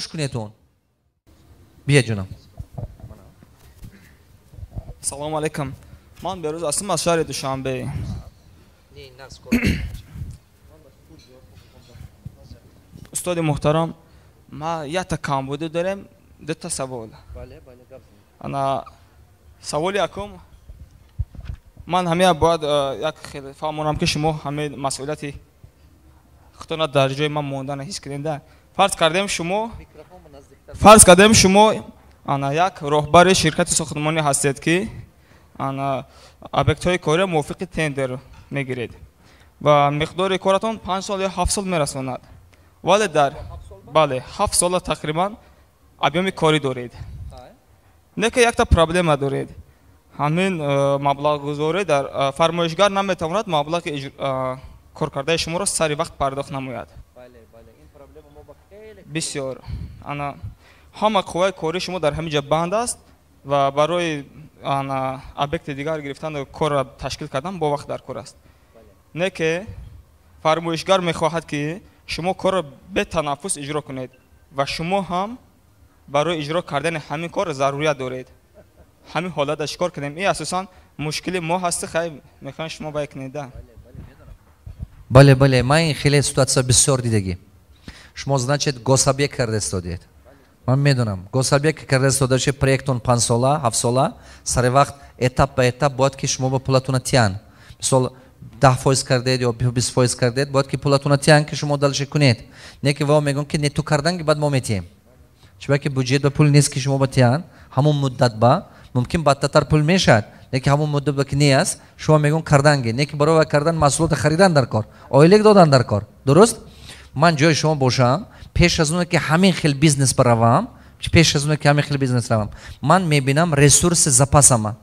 Гӯш кунед он. Бия, ҷонам. Салому алайкум, ман Берӯз ҳастам аз шаҳри Душанбе. Устоди муҳтарам, ма якта камбудӣ дорем, дута савол. Ана, саволи якум: ман ҳамея бояд як хеле фаҳмонам, ки шумо ҳамаи масъулияти худтона дар ҷои ман мондана ҳис кунед. Фарз кардем, шумо ана як роҳбари ширкати сохтмонӣ ҳастед, ки ана объектҳои кориро мувофиқи тендер мегиред ва миқдори коратон 5 сол ё 7 сол мерасонад, вале дар бале, 7 сола тақрибан объёми корӣ доред. Не ки якта проблема доред: ҳамин маблағгузорӣ дар фармоишгар наметавонад маблағи коркардаи шуморо сари вақт пардохт намояд. Бисёр ана ҳама қувваи кории шумо дар ҳамин ҷо банд аст ва барои ана объекти дигар гирифтану корро ташкил кардан бо вақт дар кор аст. Не ки фармоишгар мехоҳад, ки шумо корро бетанаффус иҷро кунед ва шумо ҳам барои иҷро кардани ҳамин кор зарурият доред. Ҳамин ҳолатда чӣ кор кунем? Ин асосан мушкили мо ҳасти. Хай, мехоҳем, шумо бай кунед да. Бале, ман ин хеле ситуация бисёр дидагӣ. Шумо, значит, гособъект карда истодед. Ман медонам, гособъект карда истода, проектон 5 сола, 7 сола, сари вақт, этап ба этап бояд, ки шумо ба пулатуна тиян. Мисол, 10% кардед ё 20% кардед, бояд, ки пулатуна тиян, ки шумо дальше кунед. Не ки во мегӯм, ки не, ту кардан ки баъд мо метиҳем, чунки ки бюджет ба пул нест, ки шумо ба тиян. Ҳамон муддат ба мумкин баъдтатар пул мешавад, не ки ҳамон муддат ба ки не аст. Шумо мегӯм, карданги не ки барои вай кардан маҳсулота харидан дар кор, ойлик додан дар кор. Дуруст, ман ҷои шумо бошам, пеш аз оне ки ҳамин хел бизнес баравам, пеш аз оне ки ҳамин хел бизнес равам, ман мебинам ресурси запасама.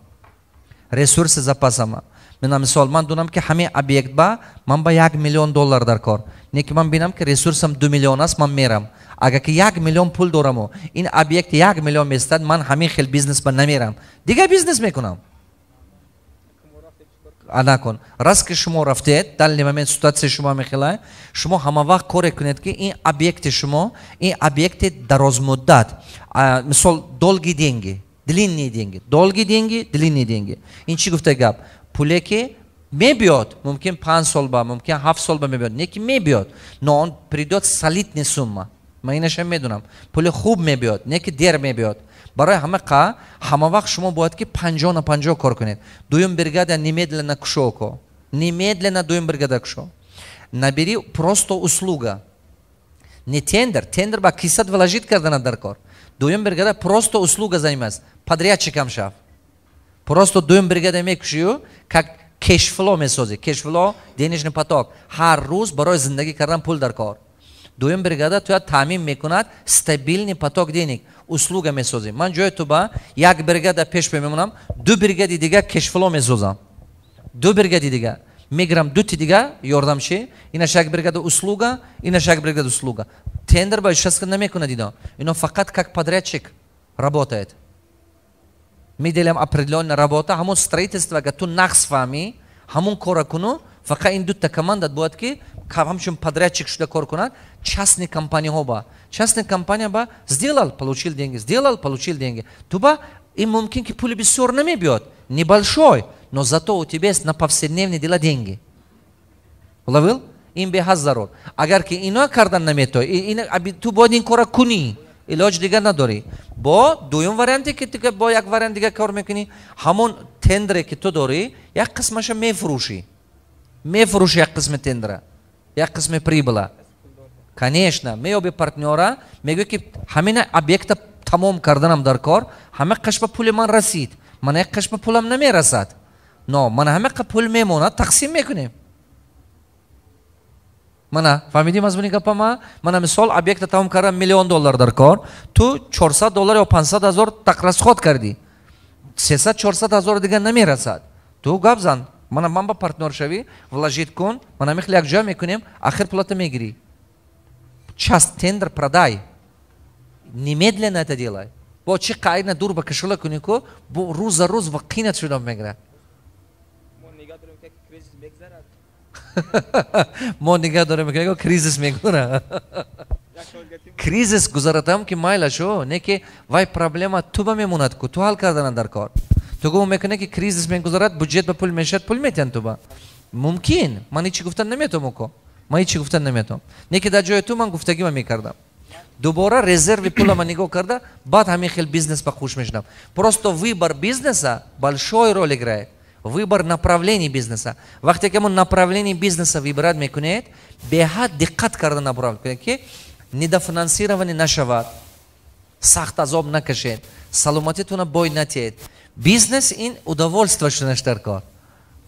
Мина, мисол, ман дунам, ки ҳамин объект ба ман ба 1 миллион доллар дар кор. Не ки ман бинам, ки ресурсам 2 миллион аст, ман мерам. Агар ки 1 миллион пул дораму ин объект 1 миллион местад, ман ҳамин хел бизнес ба намерам, дигар бизнес мекунам. Накун, раз ки шумо рафтед, данный момент ситуация шумо мехелай. Шумо ҳама вақт коре кунед, ки ин объекти шумо, ин объекти дарозмуддат, мисол, долгие деньги, длинные деньги, долгие деньги, длинные деньги. Ин чӣ гуфта гап? Пуле ки мебиёд, мумкин 5 сол ба, мумкин 7 сол ба мебиёд, не ки мебиёд, но он придёт, солидный сумма. Ман инашам медонам, пули хуб мебиёд, не ки дер мебиёд. Барои ҳама қа ҳама вақт шумо бояд, ки 50 на 50 кор кунед. Дуюм бригада немедленно кушо ко, немедленно дуюм бригада кушо, набери, просто услуга, не тендер. Тендер ба кисат вложить кардана дар кор. Дуюм бригада просто услуга занимается, подрядчикам шав. Просто дуюм бригада мекушию, как cash flow месозӣ, cash flow, денежный поток. Ҳар рӯз барои зиндагӣ кардан пул дар кор. Дуюм бригада туя таъмин мекунад стабильный поток денег, услуга месозӣ. Ман ҷои ту ба як бригада пеш мемонам, ду бригади дига cash flow месозам, ду бригади дига мегирам, дути дига ёрдамчи. Инаш як бригада услуга, инаш як бригада услуга. Тендер ба ишаска намекунад ино фақат как подрядчик работает. Мы делаем определенная работа, ҳамон строительство. Агар ту нақс фаҳмӣ, ҳамон кора куну. Фақат ин дута командат бояд, ки ҳамчун подрядчик шуда кор кунад. Частный компанияҳо ба, частный компания ба сделал — получил деньги, сделал — получил деньги. Ту ба ин мумкин, ки пули бисёр намебиёд, небольшой, но зато у тебя есть на повседневные дела деньги. Уловил? Ин беҳад зарур. Агар ки ино кардан наметои, ту бояд ин кора кунӣ, илоҷ дигар надорӣ. Бо дуюм варианте ки бо як вариант дига кор мекунӣ: ҳамон тендере ки ту дорӣ, як қисмаша мефурӯшӣ, мефурӯши як қисми тендера, як қисми прибыла. Конечно, меёби партнёра, мегӯӣ, ки ҳамина объекта тамом карданам дар кор, ҳама қашба пули ман расид, мана як қашба пулам намерасад, но мана ҳама пул мемонад, тақсим мекунем. Мана, фаҳмидӣ мазмуни гапама? Мана, мисол, объекта тамом кардан миллион доллар дар кор, ту 400 доллар ё 500 ҳазор так расход кардӣ, 300, 400 ҳазор дигар намерасад. Ту гап зан: мана, ман ба партнёр шавӣ, вложить кун, мана михли якҷоя мекунем, ахир пулата мегирӣ. Часть тендер продай, немедленно это делай. Бо чӣ қайна дур ба кашола кунӣ ку, бо рӯз за рӯз ва қинат шуда мегирад. Мо нигаҳ дорем, ки кризис мегзарад. Мо нигаҳ дорем, ки кризис мегузарад. Кризис гузаратам ки майлашо, не ки вай проблема ту ба мемонад ку, ту ҳал кардана дар кор. Ту гумон мекунӣ, ки кризис мегузарад, бюджет ба пул мешавад, пул метиҳанд ту ба. Мумкин, ман ҳечи гуфтан наметавонам ко. Ман ҳечи гуфтан наметавонам. Не ки дар ҷои ту ман гуфтагима мекардам. Дубора резерви пулама нигоҳ карда, баъд ҳамин хел бизнес ба хуш мешудам. Просто выбор бизнеса большой роль играет. Выбор направлений бизнеса. Вақте ки ҳамон направление бизнеса выбирать мекунед, беҳад диққат карда направлять кунед, ки недофинансирование нашавад, сахт азоб накашед, саломатитона бой натиҳед. Бизнес ин удовольствие шуданаш дар кор.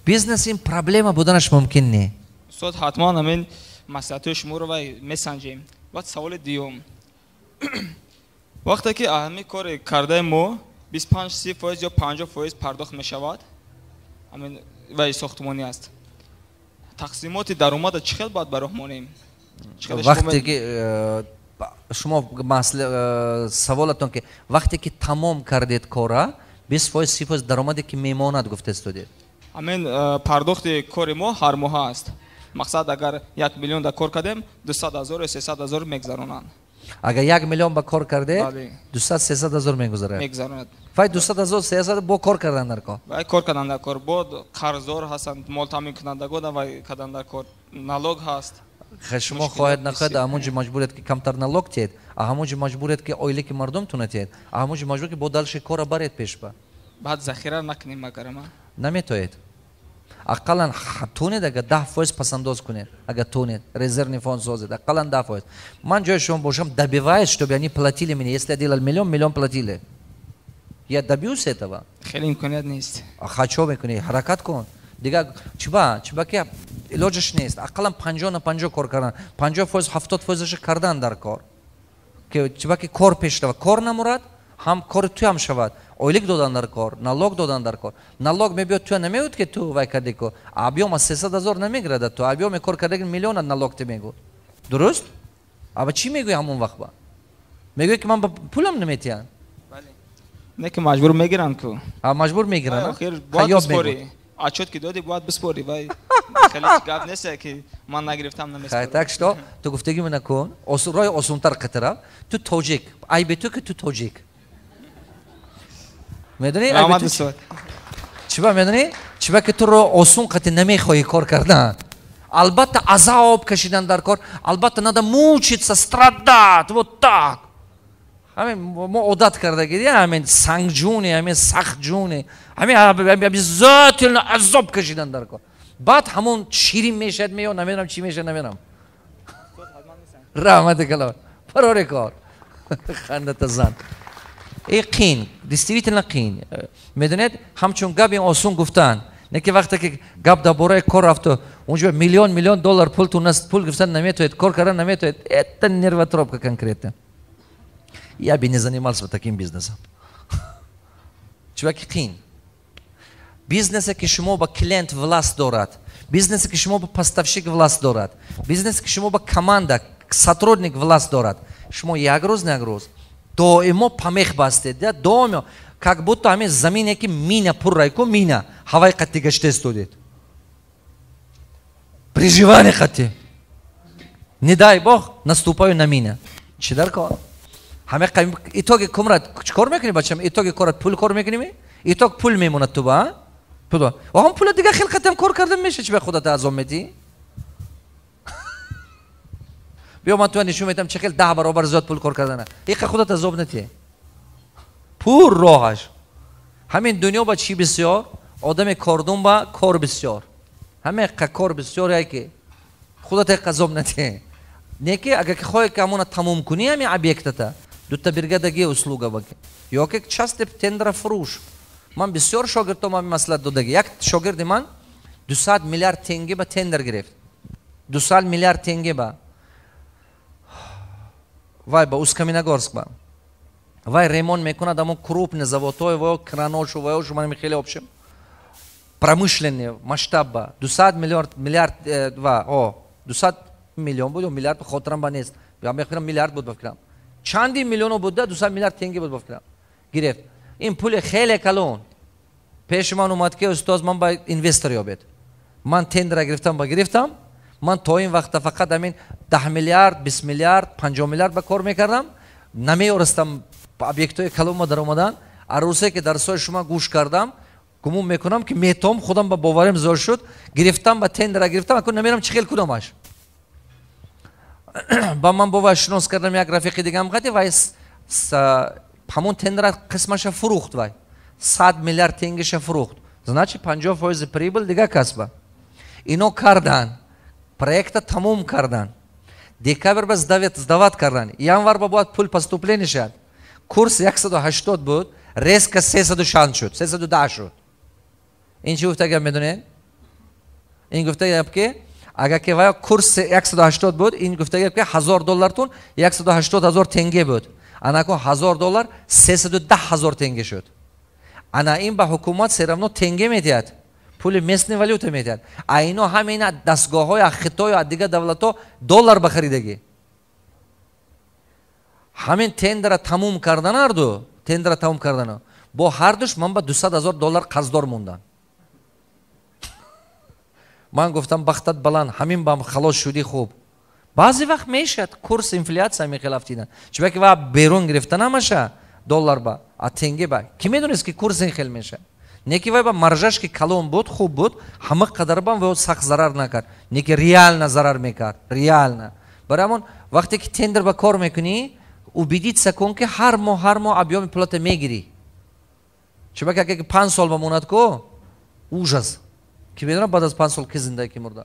Бизнес ин проблема буданаш мумкин не. Устод, ҳатман ҳамин маслиҳатҳои шуморо вай месанҷем. Баъд саволи дуюм: вақте ки ҳамин кори кардаи мо 25-30% ё 50% пардохт мешавад, ҳамин вай сохтмонӣ аст, тақсимоти даромада чӣ хел бояд ба роҳ монем? Вақте ки шумо саволатон ки вақте ки тамом кардед кора, 20%, 30% даромаде ки мемонад, гуфтестудед? Ҳамин пардохти кори мо ҳар моҳа аст. Мақсад, агар 1 миллион да кор кардем, 200 0 ё 300 000 мегзаронанд. Агар 1 миллион ба кор кардед, 200-300 ҳазор мегузарад? Мегузаронад. Вай 200 000, 300 бо кор кардан дар кор. Вай кор кардан дар кор, бо қарздор ҳастанд, мол таъминкунандагон вай кардан дар кор, налог ҳаст. Шумо хоҳед нахоҳед, ҳамонҷо маҷбуред, ки камтар налог тиҳед, ҳамонҷо маҷбуред, ки ойлики мардумтона тиҳед, ҳамонҷо маҷбур, ки бо дальше кора баред пешба. Баъд захира накунем агарама? Наметоед. Ақаллан тунед, агар 10% пасандоз кунед, агар тунед, резервный фонд созед, ақаллан 10%. Ман ҷои шумо бошам, добиваюсь, чтобы они платили мне. Если я делал миллион, миллион платили, я добьюсь этого. Хеле имконият нест. Хачо мекунӣ, ҳаракат кун. Дигар чиба чиба ки илоҷаш нест. Ақаллан 50 на 50 кор кардан, 50%, 70%-аша кардан дар кор, чиба ки кор пеш рава, кор намурад, ҳам кори туям шавад. Ойлик додан дар кор, налог додан дар кор. Налог мебиёд, туя намеояд, ки ту вай карди ку. Объём аз 300 000 намегирада, ту объёми кор кардаги миллиона налог ти мегӯ, дуруст? Аба чӣ мегӯи ҳамон вақт? Ба мегӯӣ, ки ман ба пулам наметиҳанд. Не ки маҷбур мегиранд ку. Маҷбур мегиранд. Отчёт ки додӣ, бояд биспорӣ. Вай хеле гап нест, ки ман нагирифтам, намеспорам. Так что ту гуфтагӣ накун, роҳи осонтар қатира. Ту тоҷик, айби ту ки ту тоҷик, медонӣ чиба? Медонӣ чиба? Ки туро осон қати намехоҳӣ кор кардан. Албатта, азоб кашидан дар кор, албатта, надо мучиться, страдать, вот так. Ҳамин мо одат кардаги, ҳамин сангҷуни, ҳамин сахтҷуни, ҳамин обязательно азоб кашидан дар кор. Баъд ҳамон ширин мешавад, меё намедонам чӣ мешавад, намедонам. Раҳмати калон, парори кор, хандата зан. И қин, действительно қин. Медонед, ҳамчун гап ин осон гуфтан, не ки вақте ки гап дар бораи кор рафту, унҷо миллион миллион доллар пултун аст, пул гирифтан наметавонед, кор кардан наметавонед, это нервотрёпка конкретно. Я бы не занимался таким бизнесом. Чуваки, қин. Бизнесе, ки шумо ба клиент власть дорад, бизнесе, ки шумо ба поставщик власть дорад, бизнесе, ки шумо ба команда, сотрудник власть дорад, шумо як рӯз на як рӯз доимо помех бастед, доимо как будто ҳамин замине ки мина пуррайку, мина ҳавай қатти гашта истодед, приживание қатти, не дай бог, наступаю на мина. Чӣ дар кор? Ҳаме итоги кумрат чӣ кор мекунӣ, бачам? Итоги корат пул кор мекунӣ, итог пул мемонад ту ба пул. Ҳам пула дига хел қатиам кор карда меша. Чи ба худата азоб метӣ? Биё, ман туя нишон метам, чӣ хел 10 баробар зиёд пул кор кардана. Иқа худат азоб натӣ. Пур роҳаш ҳамин дунё ба чӣ бисёр одами кордун, ба кор бисёр, ҳаме кор бисёр, яке худат азоб натӣ. Не ки агар ки хоҳе, ки ҳамона тамом кунӣ, ҳамин объектата дута бригадаги услуга баки ё ки части тендера фурӯш. Ман бисёр шогирдом ҳамин маслиҳат додаги. Як шогирди ман 200 миллиард тенге ба тендер гирифт, 200 миллиард тенге ба вай, ба Усть-Каменогорск ба вай ремонт мекунад, ҳамон крупный заводҳои вай, краношу вайошу, ман хеле общем промышленный масштаб ба 200 миллиард ва о 200 миллион буд ё миллиард, хотирам ба нест, мефикрам, миллиард буд, ба фикрам, чанди миллионо буда, 200 миллиард тенге буд, ба фикрам, гирифт. Ин пули хеле калон. Пеши ман омад, ки устоз, ман ба инвестор ёбед, ман тендера гирифтам, ба гирифтам. Ман то ин вақта фақат ҳамин 10 миллиард, 20 миллиард, 50 миллиард ба кор мекардам, намеёрастам объектҳои калонма даромадан. Арӯсе ки дарсҳои шумо гӯш кардам, гумон мекунам, ки метом худам ба боварим зиёд шуд. Гирифтам, ба тендера гирифтам, акун намедонам, чӣ хел кунамаш. Ба ман бовар шинос кардам як рафиқи дигам қати вай, ҳамон тендера қисмаша фурӯхт. Вай 100 миллиард тенгеша фурӯхт, значит, 50 фоизи прибыль дига касба. Ино кардан, проекта тамом кардан, декабр ба сдавать кардан, январ ба бояд пул поступление шад. Курс 180 буд, резко 306 шуд, 310 шуд. Ин чӣ гуфта гап, медонед? Ин гуфта гап, ки агар ки вая курс 180 буд, ин гуфта гап, ки 1000 доллартун 180 000 тенге буд, анако 1000 доллар 310 000 тенге шуд. Ана ин ба ҳукумат всё равно тенге медиҳад, пули местный валюта медиҳад. А ино ҳамина дастгоҳҳои аз Хитою аз дигар давлатҳо доллар ба харидагӣ. Ҳамин тендера тамом кардан, ҳарду тендера тамом кардана, бо ҳардуш ман ба 200 000 доллар қарздор мондам. Ман гуфтам: «Бахтат баланд, ҳамин бам халос шудӣ, хуб». Баъзе вақт мешавад курс, инфляция мехел афтидан, чунки ва берун гирифта намаша доллар ба, а тенге ба. Ки медонист, ки курс ин хел мешавад? Не ки вай ба маржаш ки калон буд, хуб буд, ҳама қадар бам вай сахт зарар накард, не ки реально зарар мекард, реально. Барои ҳамон вақте ки тендер ба кор мекунӣ, убедиться кун, ки ҳар моҳ, ҳар моҳ объёми пулата мегирӣ. Чунки агар 5 сол бамонад ку, ужас. Ки медонад, баъд аз 5 сол ки зиндаги, ки мурда.